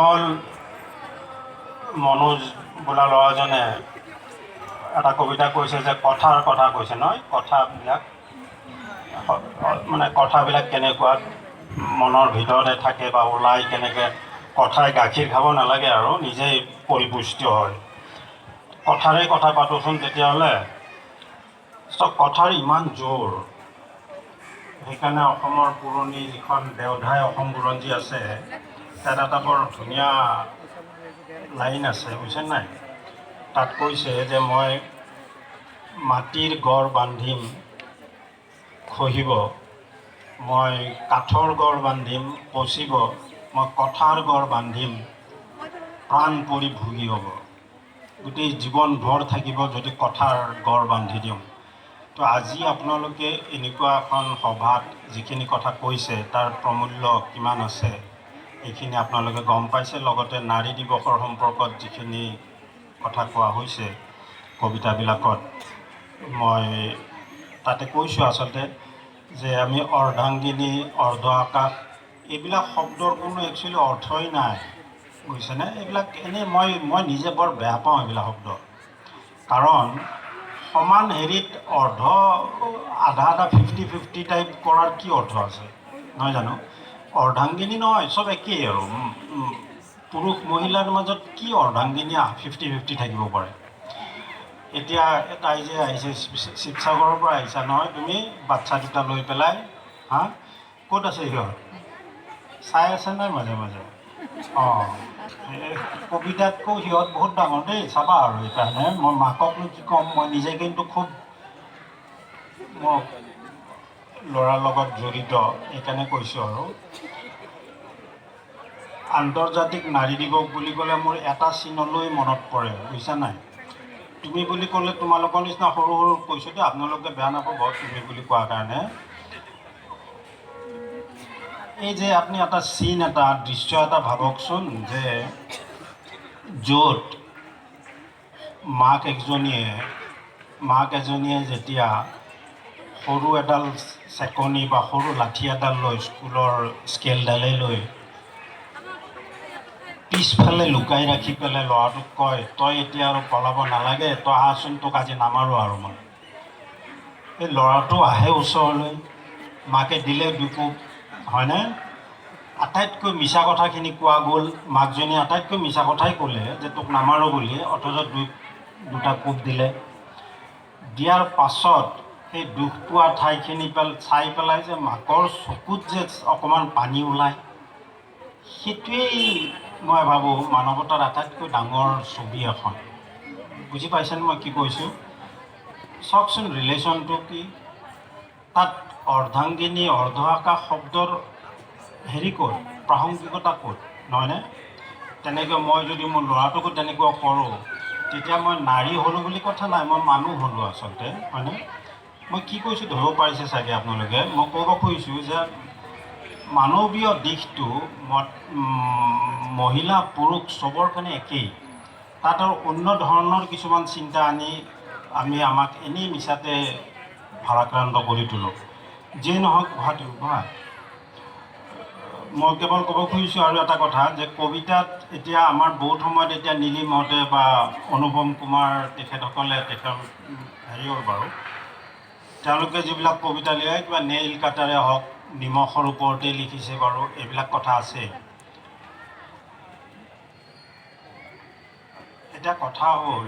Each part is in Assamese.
হ'ল, মনোজ বোলা ল'ৰাজনে এটা কবিতা কৈছে যে কথাৰ কথা কৈছে নহয়, কথাবিলাক মানে কথাবিলাক কেনেকুৱা মনৰ ভিতৰতে থাকে বা ওলাই কেনেকৈ। কথাই গাখীৰ খাব নালাগে আৰু নিজেই পৰিপুষ্ট হয়। কথাৰে কথা পাতোচোন তেতিয়াহ'লে। চব কথাৰ ইমান জোৰ, সেইকাৰণে অসমৰ পুৰণি যিখন দেওধাই অসম বুৰঞ্জী আছে, তাত এটা বৰ ধুনীয়া লাইন আছে, বুজিছে নাই? তাত কৈছে যে মই মাটিৰ গড় বান্ধিম, খহিব, মই কাঠৰ গড় বান্ধিম, পচিব, মই কথাৰ গড় বান্ধিম, প্ৰাণ পৰি ভুগি হ'ব, গোটেই জীৱনভৰ থাকিব যদি কথাৰ গড় বান্ধি দিওঁ। তো আজি আপোনালোকে এনেকুৱা এখন সভাত যিখিনি কথা কৈছে, তাৰ প্ৰমূল্য কিমান আছে এইখিনি আপোনালোকে গম পাইছে। লগতে নাৰী দিৱসৰ সম্পৰ্কত যিখিনি কথা কোৱা হৈছে কবিতাবিলাকত, মই তাতে কৈছোঁ আচলতে যে আমি অৰ্ধাংগিনী, অৰ্ধ আকাশ, এইবিলাক শব্দৰ কোনো একচুৱেলি অৰ্থই নাই, বুজিছেনে? এইবিলাক এনেই মই নিজে বৰ বেয়া পাওঁ এইবিলাক শব্দ। কাৰণ সমান হেৰিত অৰ্ধ, আধা আধা, 50-50 টাইপ কৰাৰ কি অৰ্থ আছে, নহয় জানো? অৰ্ধাংগিনী নহয়, চব একেই আৰু। পুৰুষ মহিলাৰ মাজত কি অৰ্ধাংগিনী 50-50 থাকিব পাৰে? এতিয়া তাই যে আহিছে, শিৱসাগৰৰ পৰা আহিছা নহয় তুমি, বাচ্ছা দুটা লৈ পেলাই? হা, ক'ত আছে সিহঁত? চাই আছে নাই মাজে মাজে? অঁ, কবিতাতকৈ সিহঁত বহুত ডাঙৰ দেই, চাবা আৰু। সেইকাৰণে মই মাককনো কি ক'ম, মই নিজে কিন্তু খুব মোৰ ল'ৰাৰ লগত জড়িত, সেইকাৰণে কৈছোঁ আৰু। আন্তৰ্জাতিক নাৰী দিৱস বুলি ক'লে মোৰ এটা চিনলৈ মনত পৰে, বুজিছা নাই? তুমি বুলি ক'লে তোমালোকৰ নিচিনা সৰু সৰু কৈছোঁ দেই, আপোনালোকে বেয়া নাপাব তুমি বুলি কোৱাৰ কাৰণে। এই যে আপুনি এটা চিন, এটা দৃশ্য এটা ভাবকচোন যে য'ত মাক এজনীয়ে যেতিয়া সৰু এডাল চেকনি বা সৰু লাঠি এডাল লৈ, স্কুলৰ স্কেলডালেই লৈ পিছফালে লুকাই ৰাখি পেলাই ল'ৰাটোক কয়, "তই এতিয়া আৰু পলাব নালাগে, তই আহচোন, তোক আজি নামাৰোঁ আৰু মই।" এই ল'ৰাটো আহে ওচৰলৈ, মাকে দিলে দুকোব, হয়নে? আটাইতকৈ মিছা কথাখিনি কোৱা গ'ল। মাকজনীয়ে আটাইতকৈ মিছা কথাই ক'লে যে তোক নামাৰোঁ বুলি, অথচ দুটা কোব দিলে। দিয়াৰ পাছত সেই দুখ পোৱা ঠাইখিনি চাই পেলাই যে মাকৰ চকুত যে অকণমান পানী ওলায়, সেইটোৱেই মই ভাবোঁ মানৱতাৰ আটাইতকৈ ডাঙৰ ছবি এখন। বুজি পাইছেনে মই কি কৈছোঁ? চাওকচোন ৰিলেশ্যনটো কি। তাত অৰ্ধাংগিনী, অৰ্ধ আকাশ শব্দৰ হেৰি ক'ত, প্ৰাসংগিকতা ক'ত, নহয়নে? তেনেকৈ মই যদি মোৰ ল'ৰাটোকো তেনেকুৱা কৰোঁ, তেতিয়া মই নাৰী হ'লোঁ বুলি কথা নাই, মই মানুহ হ'লোঁ আচলতে, হয়নে? মই কি কৈছোঁ ধৰিব পাৰিছে চাগে আপোনালোকে। মই ক'ব খুজিছোঁ যে মানৱীয় দিশটো মহিলা পুৰুষ চবৰ কাৰণে একেই। তাত আৰু অন্য ধৰণৰ কিছুমান চিন্তা আনি আমি আমাক এনেই মিছাতে ভাৰাক্ৰান্ত কৰি তোলোঁ। যিয়ে নহওক, গুৱাহাটী গুৱাহাটী মই কেৱল ক'ব খুজিছোঁ আৰু এটা কথা যে কবিতাত এতিয়া আমাৰ বহুত সময়ত এতিয়া নীলিমহঁতে বা অনুপম কুমাৰ তেখেতসকলে, তেখেত হেৰি হ'ল বাৰু, তেওঁলোকে যিবিলাক কবিতা লিখে, কিবা নেইল কাটাৰে হওক, নিমখৰ ওপৰতেই লিখিছে বাৰু, এইবিলাক কথা আছে। এতিয়া কথা হ'ল,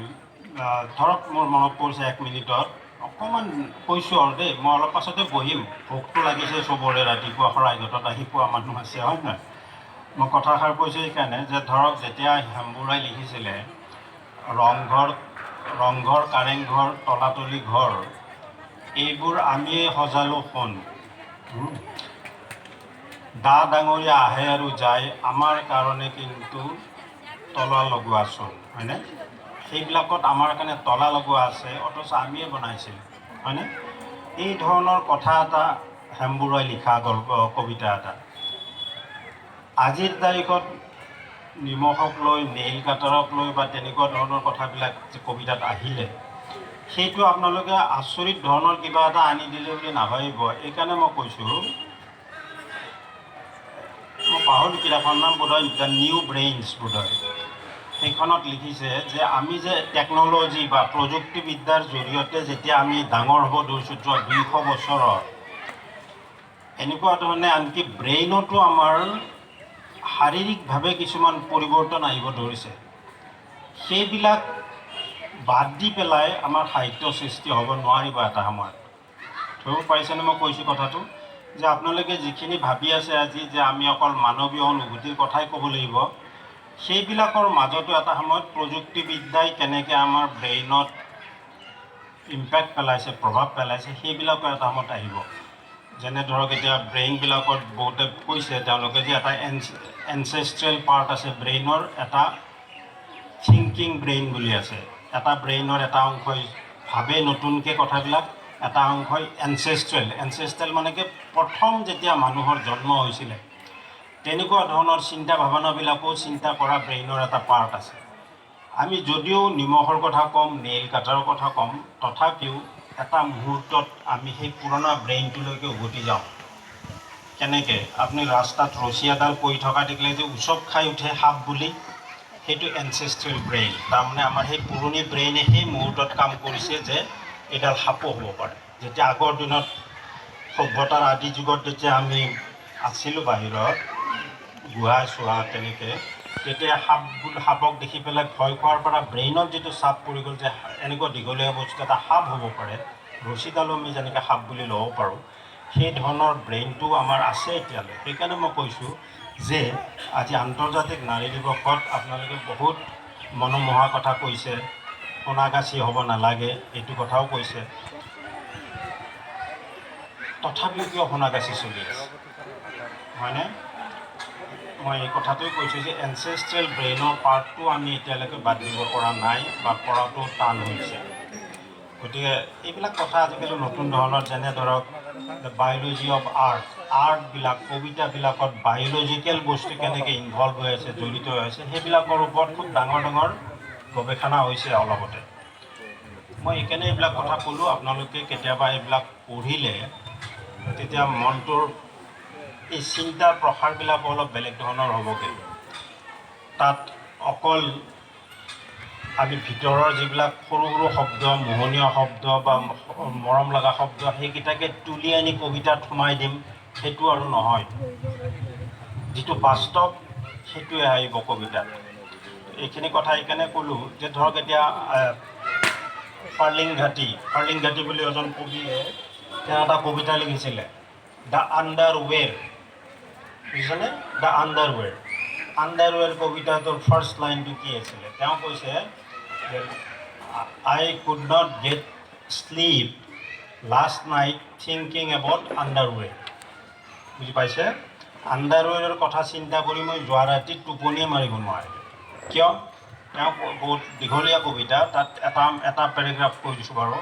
ধৰক মোৰ মনত পৰিছে, এক মিনিটত অকণমান কৈছোঁ আৰু দেই, মই অলপ পাছতে বহিম। ভোকটো লাগিছে চবৰে, ৰাতিপুৱা শৰাইঘাটত আহি পোৱা মানুহ আছে, হয় নহয়? মই কথাষাৰ কৈছোঁ সেইকাৰণে যে ধৰক যেতিয়া হেমবৰুৱাই লিখিছিলে ৰংঘৰ, ৰংঘৰ, কাৰেংঘৰ, তলাতলি ঘৰ, এইবোৰ আমিয়ে সজালোঁ সোণ, দা ডাঙৰীয়া আহে আৰু যায়, আমাৰ কাৰণে কিন্তু তলা লগোৱা চোন, হয়নে? সেইবিলাকত আমাৰ কাৰণে তলা লগোৱা আছে, অথচ আমিয়ে বনাইছিলোঁ, হয়নে? এই ধৰণৰ কথা এটা হেমবৰুৱাই লিখা গল্প কবিতা এটা। আজিৰ তাৰিখত নিমখক লৈ, নেইল কাটাৰক লৈ বা তেনেকুৱা ধৰণৰ কথাবিলাক যে কবিতাত আহিলে, সেইটো আপোনালোকে আচৰিত ধৰণৰ কিবা এটা আনি দিলে বুলি নাভাবিব। এইকাৰণে মই কৈছোঁ, মই পাহৰিলোঁ কিতাপখনৰ নাম, বোধহয় the new brains বোধহয়। সেইখনত লিখিছে যে আমি যে টেকন'লজি বা প্ৰযুক্তিবিদ্যাৰ জৰিয়তে যেতিয়া আমি ডাঙৰ হ'ব ধৰিছোঁ যোৱা 200 বছৰত, এনেকুৱা ধৰণে আনকি ব্ৰেইনতো আমাৰ শাৰীৰিকভাৱে কিছুমান পৰিৱৰ্তন আহিব ধৰিছে। সেইবিলাক বাদ দি পেলাই আমাৰ সাহিত্য সৃষ্টি হ'ব নোৱাৰিব এটা সময়ত। ধৰিব পাৰিছেনে মই কৈছোঁ কথাটো, যে আপোনালোকে যিখিনি ভাবি আছে আজি যে আমি অকল মানৱীয় অনুভূতিৰ কথাই ক'ব লাগিব, সেইবিলাকৰ মাজতো এটা সময়ত প্ৰযুক্তিবিদ্যাই কেনেকৈ আমাৰ ব্ৰেইনত ইম্পেক্ট পেলাইছে, প্ৰভাৱ পেলাইছে, সেইবিলাকো এটা সময়ত আহিব। যেনে ধৰক, এতিয়া ব্ৰেইনবিলাকত বহুতে কৈছে তেওঁলোকে যে এটা এনচেষ্ট্ৰেল পাৰ্ট আছে ব্ৰেইনৰ, এটা থিংকিং ব্ৰেইন বুলি আছে। এটা ব্ৰেইনৰ এটা অংশই ভাবে নতুনকৈ কথাবিলাক, এটা অংশই এনচেষ্ট্ৰেল। এনচেষ্ট্ৰেল মানে কি? প্ৰথম যেতিয়া মানুহৰ জন্ম হৈছিলে, তেনেকুৱা ধৰণৰ চিন্তা ভাৱনাবিলাকো চিন্তা কৰা ব্ৰেইনৰ এটা পাৰ্ট আছে। আমি যদিও নিমখৰ কথা ক'ম, নেইল কাটাৰৰ কথা ক'ম, তথাপিও এটা মুহূৰ্তত আমি সেই পুৰণা ব্ৰেইনটোলৈকে উভতি যাওঁ। কেনেকৈ? আপুনি ৰাস্তাত ৰছী এডাল পৰি থকা দেখিলে যে উচপ খাই উঠে সাপ বুলি, সেইটো এনচেষ্ট্ৰেল ব্ৰেইন। তাৰমানে আমাৰ সেই পুৰণি ব্ৰেইনে সেই মুহূৰ্তত কাম কৰিছে যে এইডাল সাপো হ'ব পাৰে। যেতিয়া আগৰ দিনত সভ্যতাৰ আদি যুগত যেতিয়া আমি আছিলোঁ বাহিৰত গুহা চোহা তেনেকৈ, তেতিয়া সাপ সাপক দেখি পেলাই ভয় খোৱাৰ পৰা ব্ৰেইনত যিটো চাপ পৰি গ'ল যে এনেকুৱা দীঘলীয়া বস্তু এটা সাপ হ'ব পাৰে, ৰছীডালো আমি যেনেকৈ সাপ বুলি ল'ব পাৰোঁ, সেই ধৰণৰ ব্ৰেইনটো আমাৰ আছে এতিয়ালৈ। সেইকাৰণে মই কৈছোঁ যে আজি আন্তৰ্জাতিক নাৰী দিৱসত আপোনালোকে বহুত মনোমোহা কথা কৈছে, সোণাগাছি হ'ব নালাগে এইটো কথাও কৈছে। তথাপিও কিয় সোণাগাছি চলি আছে, হয়নে? মই এই কথাটোৱে কৈছোঁ যে এনচেষ্ট্ৰেল ব্ৰেইনৰ পাৰ্টটো আমি এতিয়ালৈকে বাদ দিব পৰা নাই বা পৰাটো টান হৈছে। গতিকে এইবিলাক কথা আজিকালি নতুন ধৰণৰ, যেনে ধৰক the biology of art, আৰ্টবিলাক, কবিতাবিলাকত বায়'লজিকেল বস্তু কেনেকৈ ইনভলভ হৈ আছে, জড়িত হৈ আছে, সেইবিলাকৰ ওপৰত খুব ডাঙৰ ডাঙৰ গৱেষণা হৈছে অলপতে। মই এইকাৰণে এইবিলাক কথা ক'লোঁ, আপোনালোকে কেতিয়াবা এইবিলাক পঢ়িলে তেতিয়া মনটোৰ এই চিন্তাৰ প্ৰসাৰবিলাকো অলপ বেলেগ ধৰণৰ হ'বগৈ। তাত অকল আমি ভিতৰৰ যিবিলাক সৰু সৰু শব্দ, মোহনীয় শব্দ বা মৰম লগা শব্দ, সেইকেইটাকে তুলি আনি কবিতাত সোমাই দিম, সেইটো আৰু নহয়। যিটো বাস্তৱ, সেইটোৱে আহিব কবিতাত। এইখিনি কথা এইকাৰণে ক'লোঁ যে ধৰক এতিয়া ফাৰ্লিং ঘাটি, ফাৰ্লিং ঘাটি বুলি এজন কবিয়ে তেওঁ এটা কবিতা লিখিছিলে, the আণ্ডাৰৱেৰ। বুজিছেনে? The underwear. আণ্ডাৰৱেৰ কবিতাটোৰ ফাৰ্ষ্ট লাইনটো কি আছিলে? তেওঁ কৈছে যে "I could not get sleep last night thinking about underwear." বুজি পাইছে? আণ্ডাৰৱেৰৰ কথা চিন্তা কৰি মই যোৱা ৰাতি টোপনিয়ে মাৰিব নোৱাৰিলোঁ। কিয়? তেওঁ বহুত দীঘলীয়া কবিতা, তাত এটা এটা পেৰেগ্ৰাফ কৈ দিছোঁ বাৰু।